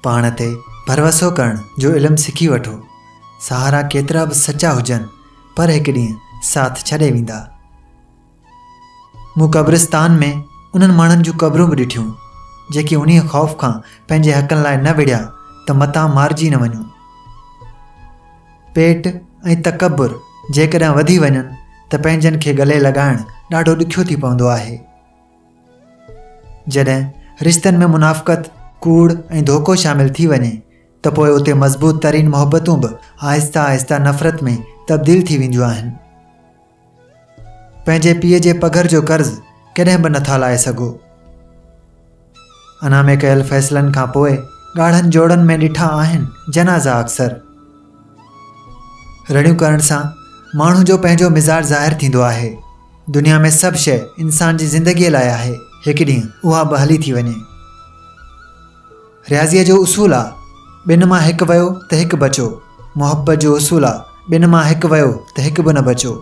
پاڻ تي ڀروسو ڪرڻ جو علم سکي وٺو. سهارا ڪيترا به سچا هجن پر هڪ ڏينهن ساٿ ڇڏي ويندا. مون قبرستان ۾ انهن ماڻهن جون قبرون به ڏٺيون، جيڪي انهيء خوف کان پنهنجي حقن لاء نه وڙهيا ته متان مارجي نه وڃون. پيٽ ۽ تڪبر جيڪڏهن وڌي وڃن ته پنهنجن کي ڳلي لڳائڻ ڏاڍو ڏکيو ٿي پوندو آهي. جڏهن رشتن ۾ منافقت، ڪوڙ ۽ ڌوڪو شامل ٿي وڃي ته پوء اتي مضبوط ترين محبتون به آهستي آهستي نفرت ۾ تبديل ٿي وينديون آهن. پنهنجي پيء جي پگهر جو قرض ڪڏهن به نٿا لاهي سگهو. انا ۾ ڪيل فيصلن کان پوء ڳاڙهن جوڙن ۾ ڏٺا آهن جنازا اڪثر. رڙيون ڪرڻ سان ماڻهو جو پنهنجو مزاج ظاهر ٿيندو آهي. دنيا ۾ سڀ شيء انسان جي زندگيء لاء آهي، هڪ ڏينهن اها به هلي ٿي وڃي. رياضيء جو اصول آ، ٻن مان هڪ ويو ته هڪ بچو. محبت جو اصول آ، ٻن مان هڪ ويو ته هڪ به نه بچو.